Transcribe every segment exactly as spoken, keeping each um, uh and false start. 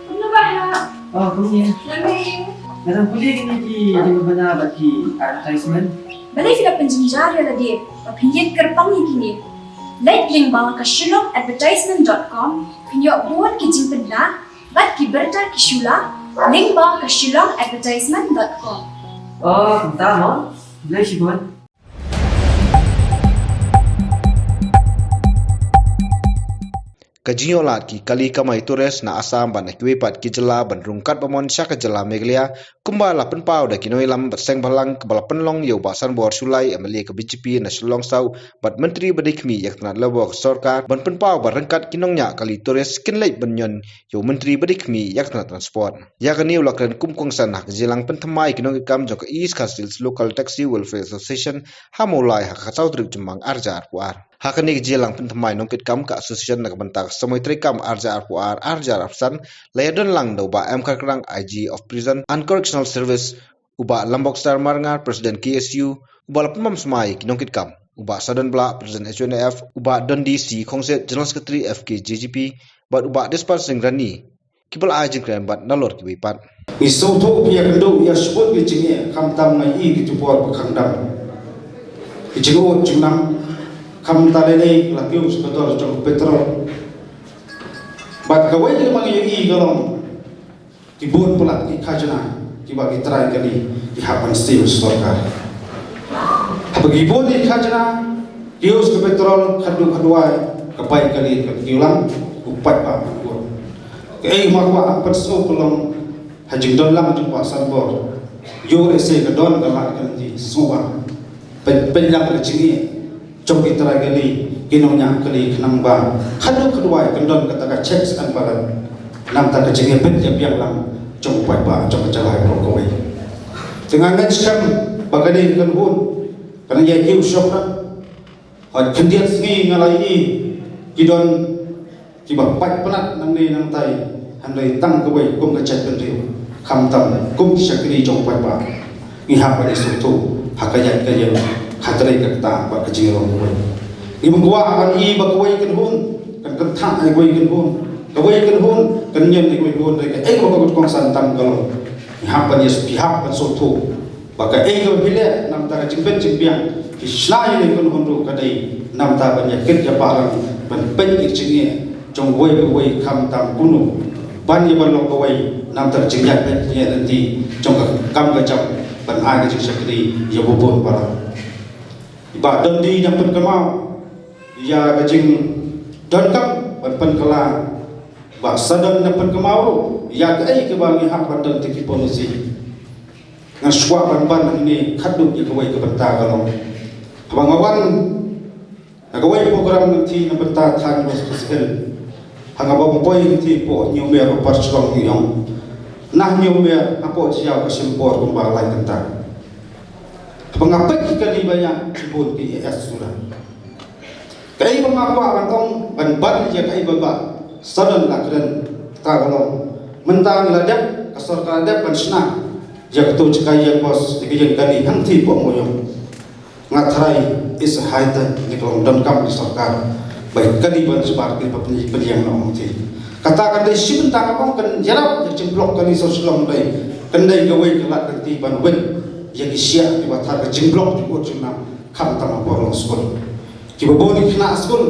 Kumno ba ha? Oh, kumne. Lame. Nga dang pule kine ki jingpynbna bad ki advertisement. Balei phi la pynjynjar ïa lade ba phin ïeng kyrpang ïa kine? Leit lyngba ka shillong advertisement dot com, phin ïoh bun ki jingpynbna bad ki bynta ki shu la, lyngba ka shillong advertisement dot com. Oh, kumta mo. Balei shibun. Ka jingïoh lad ki kali kamai tourist na Assam bad na kiwei pat ki jylla ban rung katba mon sha ka jylla Meghalaya, kumba la pynpaw da ki nongïalam bad seng bhalang kaba la pynlong ïa u Bah Sanbor Shullai, M L A ka B J P na Shillong South bad Myntri ba dei khmih ïa ka tnat Labour ka sorkar, ban pynpaw ba ryngkat ki nongñiah kali tourist kin leit ban ñion ïa u Myntri ba dei khmih ïa ka tnat Transport. Ïa kane u la kren kum kongsan ha ka jingïalang pynthymmai ki nongkitkam jong ka East Khasi Hills Local Taxi Welfare Association ha Mawlai ha ka saw tarik Jymmang ar hajar arphew ar. Ha kane ka jingïalang pynthymmai nongkitkam ka association na ka bynta ka samoi treikam ar hajar arphew ar ar hajar arphew san, la ïadon lang da u Bah M Kharkrang, I G of Prison and Correctional Service, u Bah Lambokstar Marngar, President K S U, u Bah la pynbam smai ki nongkitkam, u Bah Sadon Blah, President H Y N F, u Bah Dondi C Khongset, General Secretary F K J G P, bad u Bah Dispar Singh Rani, kiba la ai jingkren bad nalor kiwei pat. Ngi sngewthuh ba ïa kynduh ïa shibun ki jingeh, khamtam nga ïohi ki jingpor ba khang dam, ki jingud jingnam, khamtam lei lei la kiew sha ka dor jong petrol. Bad kawei kaba nga ïohi ka long ki bun palat ki khajna kiba ki trai kali ki hap ban siew sha sorkar. Haba ki bun ki khajna ki use ka petrol, khadduh khadwai ka bai kali ka kiew lang, u paidbah ban kut. Kaei ma kwah ban pynsngew ka long, ha jingdon lang jong Bah Sanbor, ïoh lehse ka don ka lad ka lynti, sngewbha pyn, pynlang ka jingeh jong ki trai kali, ki nongñiah kali, khnang ba khadduh khadwai kan don kata ka checks and balance. Namar ka jingeh pynjah biang lang jong u paidbah jong ka jylla baroh kawei. Te nga ngeit skhem ba kane ka kynhun kan ïa kiew shokrak. Hooid, khyndiat sngi nga la ïohi ki don kiba pait pynat nangne nangtai, hynrei tang kawei kum ka jaitbynriew, khamtam kum ki shakri jong u paidbah. Ngi hap ban ïasngewthuh ha ka ïaid ka ïeng, ha kawei ka kta bad ka jingïarap kawei. Ngim kwah ban ïohi ba kawei ka kynhun kan kynthah ïa kawei ka kynhun, kawei ka kynhun kan ñion ïa kawei ka kynhun, hynrei kaei kaba ka kongsan tam ka long. Ngi hap ban ïa, ngi hap ban sngewthuh ba kaei kaba phi leh namar ka jingbit jingbiang, phi shna ïa kane ka kynhun ruh ka dei namar ban ïa kit ïa balang, ban peit ïa ka jingeh jong uwei pa uwei, khamtam kumno ban ïa ban long kawei namar ka jingïaid beit jingïaid lynti jong ka kam ka jam, ban ai ka jingshakri ïa uba bun balang. I Bah Dondi nang pynkynmaw ïa ka jingdonkam ban pynkylla. Bah Sadon nang pynkynmaw ruh ïa kaei kaba ngi hap ban don te ki policy. Nga shu kwah ban ban hangne khatduh ïa kawei ka bynta ka long, haba nga wan na kawei program nangtei na bynta thaiñ West Khasi Hills, ha nga bam poi nangtei hapoh Hynñiewmer Upper Shillong, ngi ong na Hynñiewmer hapoh Jaiaw ka shim por kumba lai kynta. Haba nga peit ki kali ba ïa ki bun ki A S suda. Kaei ba nga kwah ban ong, ban ban ïa kaei ba Bah Sadon la kren, kata ka long, mynta la dep, ka sorkar la dep ban shna ïa kato jaka ïeng bos, ïa ka ïeng kali hangtei hapoh Mooiong. Nga tharai it's a high time, ïa ka long donkam ka sorkar ba ïa kali ban shabar, kali ba pynïeng na hangtei. Kata kan dei shi bynta, ka ong kan ïarap ïa ka jingblock kali sor Shillong, dei kan dei kawei ka lad ka lynti ban win ïa ki shiah kiba thar ka jingblock jingud jingnam, khamtam ha por long skul. Kiba bun ki khynnah skul,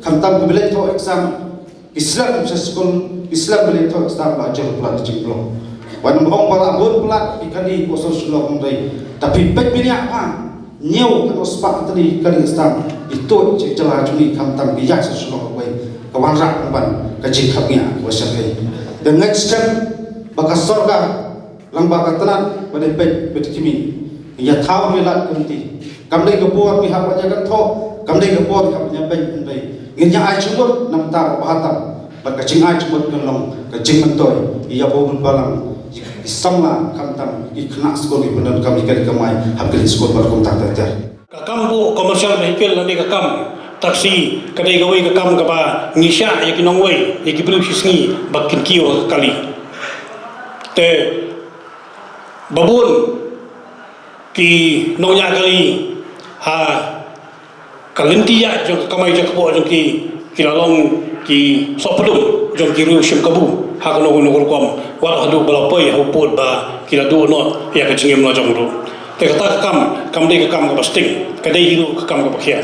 khamtam kiba leit thoh exam, ki slem sha skul, ki slem ban leit thoh exam, la jur palat ka jingblock. Wat nym ong ba la bun palat ki kali hapoh sor Shillong, hynrei da phi peit bniah, ha hynñiew haduh spah tylli ki kali exam ki tuid sha jylla jong ngi, khamtam ki ïaid sor Shillong kawei, ka wanrah pynban ka jingkhapngiah kaba shyrkhei. Te ngeit skhem ba ka sorkar, lyngba ka tnat ba dei peit bad khmih, ïa thaw ïa lad ka lynti. Kam dei ka por ngi hap ban ïa kynthoh, kam dei ka por ngi hap ban ïa beiñ, hynrei ngin ïa ai jingmut namar ba bha tam, bad ka jingai jingmut kan long ka jingmyntoi ïa uba bun balang, ki samla, khamtam ki khynnah skul kiba pyndonkam ïa ka ri kamai ha ka ri skul bad kumta ter ter. Ka kam buh commercial vehicle lane ka kam taxi ka dei kawei ka kam kaba ngi shah ïa ki nongwei, ïa ki briew shisngi ba kin kiew ha ka kali. Te ba bun ki nongñiah kali ha ka lynti ïaid jong ka kamai jong ka kpoh jong ki, ki la long ki sohpdung jong ki riew shim kabu ha kano kano ka rukom, wat haduh ba la poi ha u pud ba ki la duh noh ïa ka jingim la jong ruh. Te kata ka kam kam dei ka kam kaba sting, ka dei hi ruh ka kam kaba khia.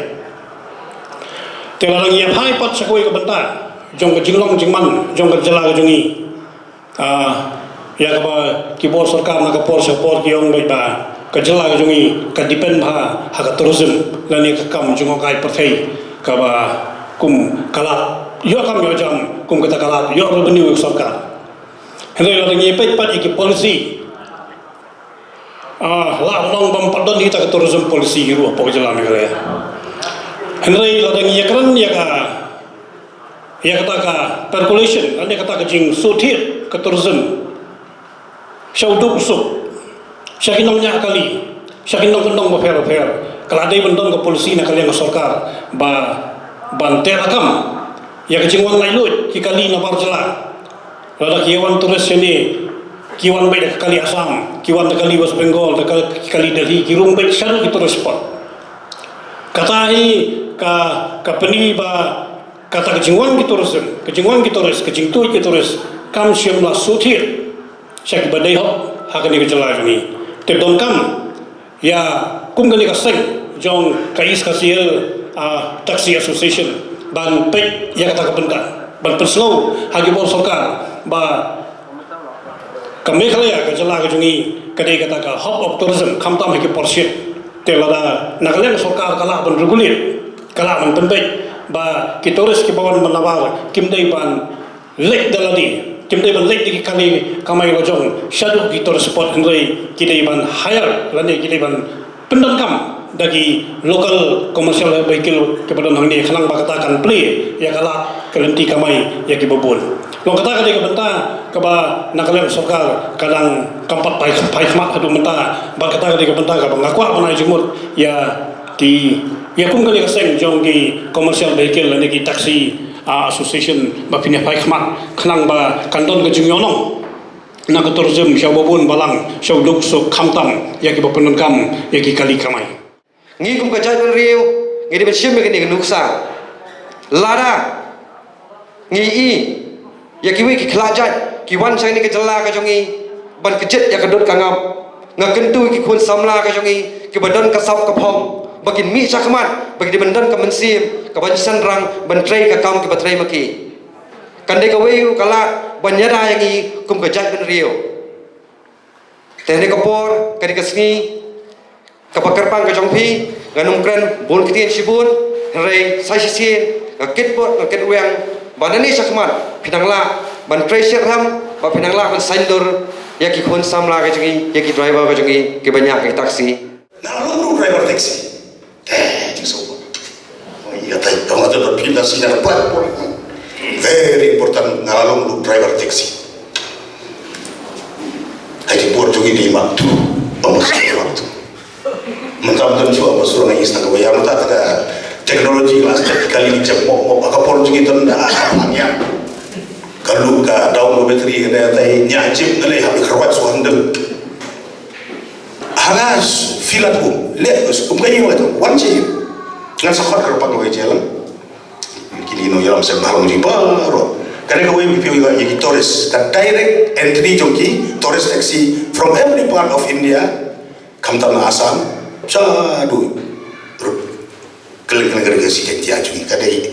Te la dang ïa phai pat sha kawei ka bynta jong ka jinglong jingman jong ka jylla ka jong ngi. Ah, ïa kaba ki bor sorkar na ka por sha ka por ki ong beit ba ka jylla ka jong ngi ka depend bha ha ka tourism lane ka kam jngohkai pyrthei kaba kum ka lad ïoh kam ïoh jam, kum kata ka lad ïoh revenue ïa ka sorkar. Hynrei lada ngi peit pat ïa ki policy, ah, la ban ong bym pat don hi ta ka tourism policy hi ruh hapoh ka jylla Meghalaya. Hynrei lada ngi ïakren ïa ka ïa kata ka percolation, lane kata ka jingsuhthied ka tourism sha u duk u suk, sha ki nongñiah kali, sha ki nongkyndong bapher bapher, ka la dei ban don ka policy na ka liang ka sorkar ba ban teh lakam ïa ka jingwan laitluid ki kali na bar jylla. Lada ki wan tourist shane, ki wan beit da ka kali Assam, ki wan da ka kali West Bengal, da ka kali Delhi, ki rung beit shaduh ki tourist spot. Kata hi ka ka pyni ba kata ka jingwan ki tourism, ka jingwan ki tourist, ka jingtuid ki tourist kam shym la suhthied sha kiba dei hok ha kane ka jylla jong ngi. Te donkam ïa kum kane ka seng jong ka East Khasi Hills, ah, Taxi Association ban peit ïa kata ka bynta, ban pynsngew ha ki bor sorkar ba ka Meghalaya, ka jylla ka jong ngi ka dei kata ka hub of tourism, khamtam ha ki por shit. Te lada na ka liang sorkar ka lah ban regulate, ka lah ban pynbeit ba ki tourist kiba wan na bar kim dei ban leit da lade, kim dei ban leit da ki kali kamai la jong shaduh ki tourist spot, hynrei ki dei ban hire lane ki dei ban pyndonkam da ki local commercial vehicle kiba don hangne, khnang ba kata kan plie ïa ka lad ka lynti kamai ïa kiba bun. Long kata ka dei ka bynta kaba na ka liang sorkar ka dang kam pat phai phai khmat haduh mynta, bad kata ka dei ka bynta kaba nga kwah ban ai jingmut ïa ki, ïa kum kane ka seng jong ki commercial vehicle lane ki taxi, ah, association ba phin ïa phai khmat khnang ba kan don ka jingïohnong na ka tourism sha uba bun balang, sha u duk suk, khamtam ïa kiba pyndonkam ïa ki kali kamai. Ngi kum ka jaitbynriew ngi dei ban shim ïa kane ka nuksa. Lada ngi i ïa kiwei ki khlad jait ki wan sha kane ka jylla ka jong ngi ban kjit ïa ka dud ka ngap, nga kyntu ïa ki khun samla ka jong ngi kiba don ka sap ka phong ba kin mih shakhmat, ba ki dei ban don ka mynsiem kaba shynrang ban trei ka kam kiba trei ma ki. Kan dei kawei ruh ka lad ban ïada ïa ngi kum ka jaitbynriew. Te ha kane ka por, ka dei ka sngi kaba kyrpang ka jong phi, ngan ym kren bun ktien shibun, hynrei sa shisien nga kit bor nga kit weng ba nangne shakhmat phin nang lah ban trei shitrhem, ba phin nang lah ban saiñdur ïa ki khun samla ka jong ngi, ïa ki driver ka jong ngi kiba ñiah ïa ki taxi. Nga la long ruh driver taxi. Te, jingsngewbha. Oi, ïa tai, ka nga te ba phi la senior part. Very important, nga la long ruh driver taxi. Hai ki por jong ngi dei mat tu. Ba mut shu mat tu. Mynta mynta shu ba shu ngai ista ka ba ïa mynta ka technology la sta kali ni jam mo mo ba ka por jong ngi don da a a nia. Ka lu ka down ka battery ka dei tai nia jip ngai ha ka kharwat shu handle. Hanga filat um le um ka ïing la tu wan chi. Ngan sa khot ka rupa ka wei jelang. Kini no yalam sem halong ji baroh. Kane ka wei pi pi ïa ki tourist ka direct entry jong ki tourist taxi from every part of India. Khamtam na Assam. Sa du. Kyleng kyleng kyleng ka si ka tia jong ka dei.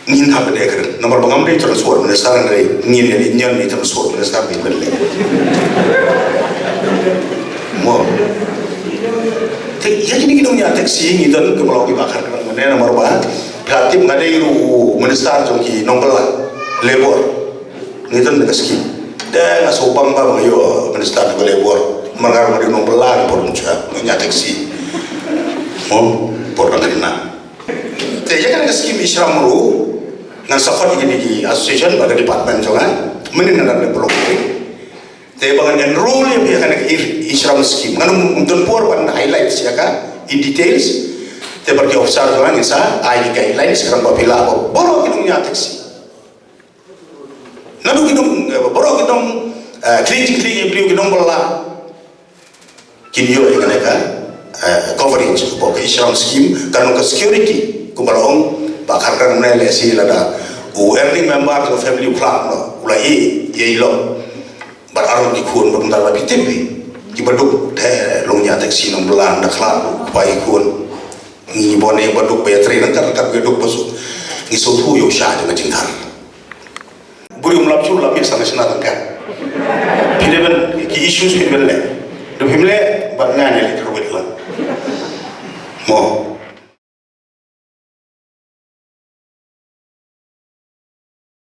Ngin hap dei kren. Namar ba ngam dei transport minister, ngam dei ngin dei nyan dei transport minister dei ben leh. Mo. Te ïa kini ki nongñiah taxi ngi don ki ba long ki ba kar kren ne namar ba ka tip nga dei ruh minister jong ki nongbylla labor. Ngi don ka scheme. Te nga sngewbang ba nga ïoh minister jong ka labor. Mar nga ruh nga dei nongbylla ki por ngi nongñiah taxi. Mo, por dang kena. Te ïa kane ka scheme i Shram ruh ngan sa khot ïa kine ki association bad ka department jong nga. Mynnin ngan dang dep block. Te ba ngan enroll ïa phi ïa kane ka i, i Shram scheme. Ngan ym don por ban highlight ïa ka in details. Te bad ki officer jong nga ngin sa ai ki guidelines khnang ba phi lah ba baroh ki nongñiah taxi. Naduh ki nong, eh, baroh ki nong, eh, khlieh jingkhlieh ïa briew ki nongbylla. Kin ïoh ïa kane ka, eh, coverage hapoh ka i Shram scheme, ka long ka security, kumba la ong, Ba kar kar ne leh shi lada u earning member ka family u khlad noh, u la ïeh, ïeh ïeh long. Bad ar ki khun bad kumta ba phi tip phi. Ki ba duk te long ïa taxi nong blan da khlad u kpa i khun. Ngi bun ïa ba duk ba ïa trei nang kat kat ba duk ba su. Ngi sngewthuh ïa u sha jong ka jingthar. Buri um lap shu lap ïa sa national kan. Phi dei ban ki issues phi dei ban leh. Da phim leh